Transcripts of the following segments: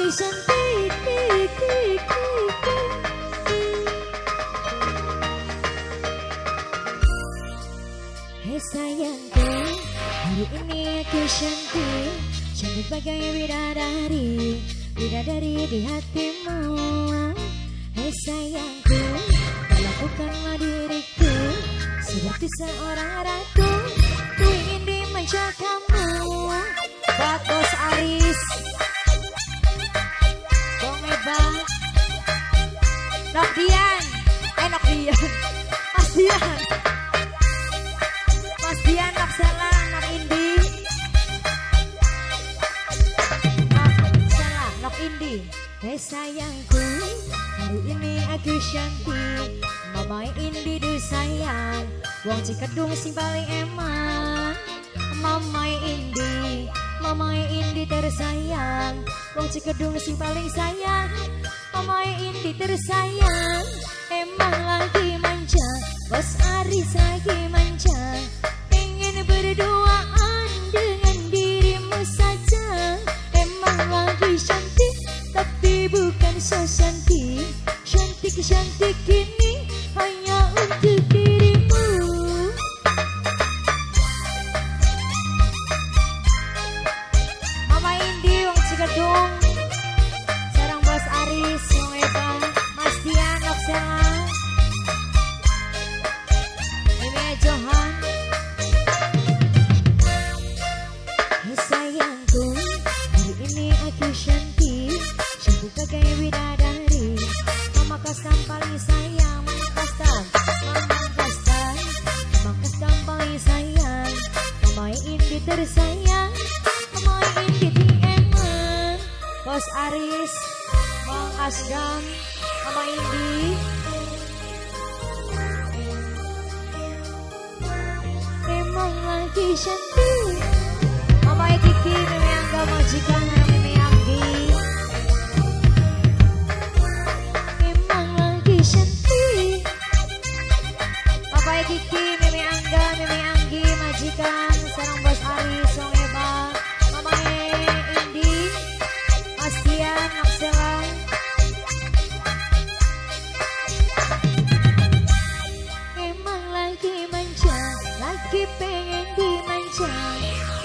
Cantik. Hei sayangku, hari ini aku cantik, cantik bagai bidadari, bidadari di hatimu. Hei sayangku, perlakukanlah diriku seperti seorang ratu, ku ingin dimanja kamu. Buat Bos Aris, Bang Eba, Nok Dian, Nok Dian, Mas Dian, Mas Dian, Nok Sela, Nok Indi, Nok Sela, Nok Indi. Hei sayangku, hari ini aku cantik, Mama Indi du sayang, wong Cikedung sing paling eman. Mama Indi, Mama Indi tersayang, wong Cikedung sing paling sayang. Mama Indi tersayang, emang lagi manja, Bos Aris lagi manja, pengen berduaan dengan dirimu saja. Emang lagi cantik, tapi bukan so cantik, cantik-cantik ini hanya untuk dirimu. Mama Indi, wong Cikedung, sarang Bos Aris, wong Eba, Mas Dian, Nok Sela, Mimi Johan. Hei sayangku, hari ini aku cantik, cantik bagai bidadari. Mama Kastam paling sayang, Mama Kastam, Mama Kastam, Mama Kastam paling sayang. Mama Indi tersayang, Mama Indi eman. Bos Aris, Bang Asgam, Mama Indi. Emang lagi cantik. Mama Kiki, Mimi Angga, majikan Mimi Anggi. Emang lagi cantik. Papa Kiki, Mimi Angga, Mimi Anggi, majikan sarang Bos Aris, Wong Eba, Mama Indi, Mas Dian, Nok Sela. Emang lagi manja, lagi pengen dimanja,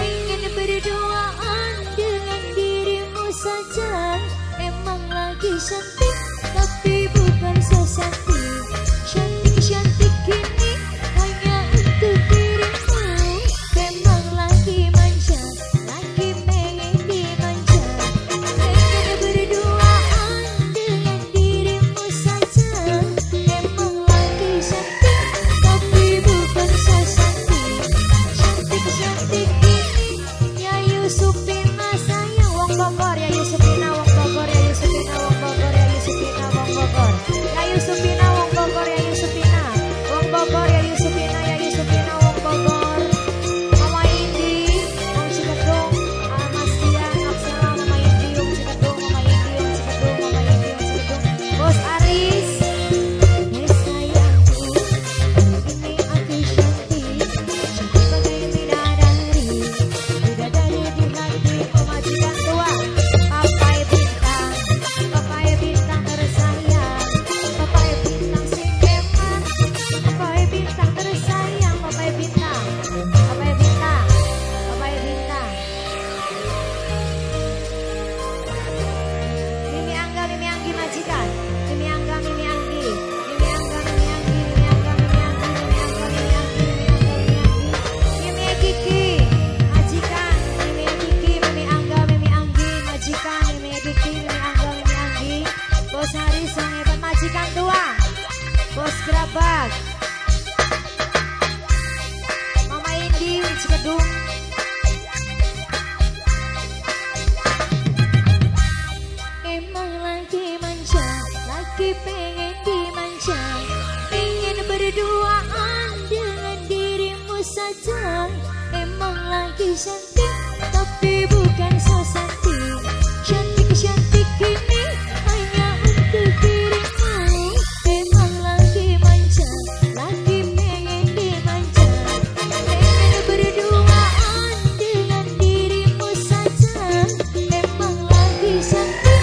pengen berduaan dengan dirimu saja. Emang lagi cantik, tapi bukan so cantik, cantik-cantik ini hanya untuk dirimu. Emang lagi manja, lagi pengen dimanja, pengen berduaan dengan dirimu saja. Emang lagi cantik, tapi bukan so cantik, cantik-cantik ini ya Yusufina sayang. Wong Bogor ya Yusufina, wong Bogor ya Yusufina, wong Bogor ya Yusufina, wong Bogor ya Yusufina, wong Bogor ya Yusufina, wong Bogor ya Yusufina, ya Yusufina, wong Bogor. Mama Indi, wong Cikedung, Mas Dian, Nok Sela, Mama Indi, wong Cikedung, Mama Indi, wong Cikedung, Mama Indi, wong Cikedung. Bos Aris, Hei sayangku, hari ini aku cantik, cantik bagai bidadari, bidadari di hati. Pemajikan tua, Papai Bintang, Papai Bintang tersayang, Papai Bintang sing eman, Papai Bintang tersayang, Papai Bintang, Papai Bintang, Papai Bintang. Mimi Angga, Mimi Anggi majikan, Mimi Angga, Mimi Anggi, Mimi Angga, Mimi Anggi, Mimi Angga, Mimi Anggi, Mimi Angga, Mimi Anggi, Mimi Angga, Mimi Anggi, Mimi Kiki, majikan, Mimi Kiki, Mimi Angga, Mimi Anggi, majikan, Mimi Kiki, Mimi Angga, Mimi Anggi, Bos Haris yang hebat, majikan tua, Bos Gerabak, Mama Indi, Cikedung. Emang lagi manja, lagi pengen dimanja, pengen berduaan dengan dirimu saja. Emang lagi cantik, tapi bukan so cantik, cantik-cantik ini hanya untuk dirimu. Emang lagi manja, lagi pengen dimanja, pengen berduaan dengan dirimu saja. Emang lagi cantik,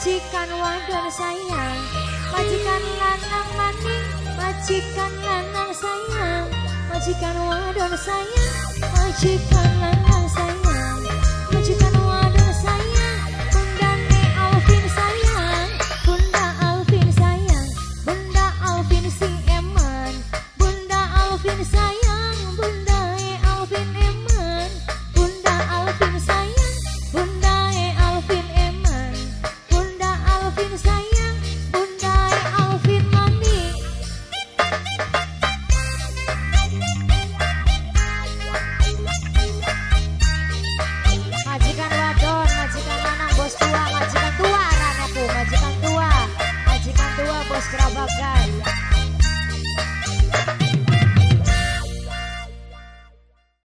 Majikan wadon sayang, majikan lanang maning, majikan lanang sayang, majikan wadon sayang, majikan lanang.